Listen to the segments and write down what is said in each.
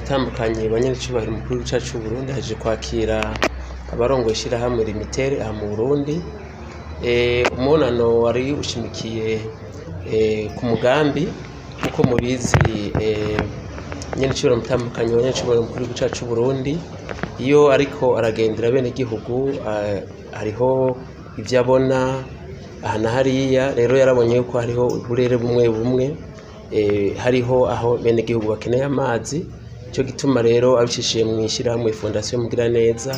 Mutambukanyi wa nyenicubahiro umukuru w'igihugu cacu c'Uburundi ahejeje kwakira abarongoye ishirahamwe Limitel aha mu Burundi. Umubonano wari ushimikiye ku mugambi. Nkuko mubizi, nyenicubahiro Mutambukanyi wa nyenicubahiro umukuru w'igihugu cacu c'Uburundi iyo ariko aragendera abenegihugu, hariho ivyo abona aha na hariya. Rero yarabonye yuko hariho uburere bumwe bumwe, hariho aho benegihugu bakeneye amazi. Nico gituma rero abicishije mw'ishirahamwe Fondation Mugiraneza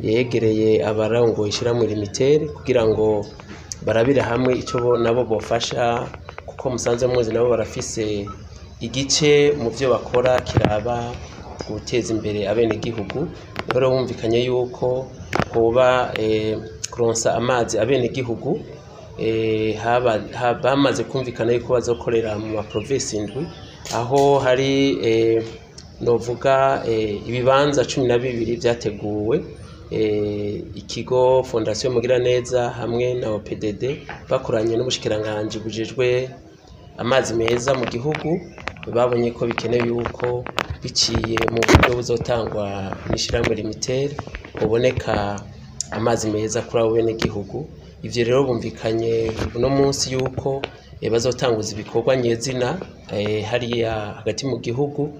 yegereye abarongoye ishirahamwe Limitel kugira ngo barabire hamwe ico nabo bofasha, kuko musanzwe muzi nabo barafise igice mu vyo bakora kiraba guteza imbere abenegihugu. Rero bumvikanye yuko hoba kuronsa amazi abenegihugu. Bamaze kumvikana yuko bazokorera mu ma provinsi indwi, aho hari novuga ibibanza 12 vyateguwe. Ikigo Fondation Mugiraneza hamwe na OPDD bakoranye n'ubushikiranganji bujejwe amazi meza mu gihugu, babonye ko bikenewe yuko biciye mu buryo buzotangwa n'ishirahamwe Limitel hoboneka amazi meza kuri abo benegihugu. Ivyo rero bumvikanye uno munsi yuko bazotanguza ibikorwa nyezina hariya hagati mu gihugu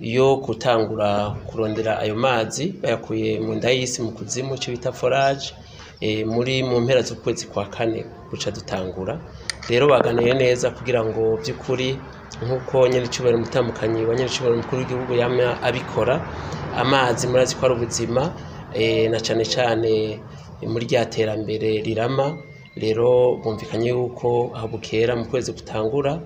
yo gutangura kurondera ayo mazi bayakuye mu nda y'isi, mu kuzimu, ico bita forage, muri mu mpera z'ukwezi kwa kane guca dutangura. Rero baganiye neza kugira ngo vy'ukuri, nk'uko nyenicubahiro Mutambukanyi wa nyenicubahiro umukuru w'igihugu yama abikora, amazi murazi ko ari ubuzima, na cane cane muri rya terambere rirama. Rero bumvikanye yuko aho bukera mu kwezi gutangura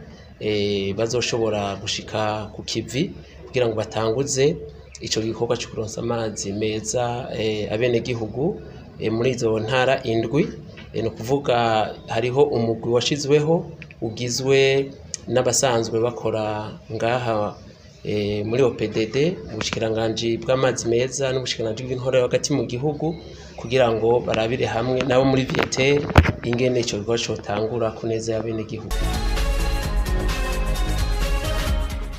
bazoshobora gushika ku kivi kugira ngo batanguze ico gikorwa co kuronsa amazi meza abenegihugu muri izo ntara indwi. Ni ukuvuga hariho umugwi washizweho ugizwe n'abasanzwe bakora ngaha muri OPDD, ubushikiranganji bw'amazi meza n'ubushikiranganji bw'intore hagati mu gihugu, kugira ngo barabire hamwe nabo muri Viettel ingene ico gikorwa cotangura ku neza y'abenegihugu.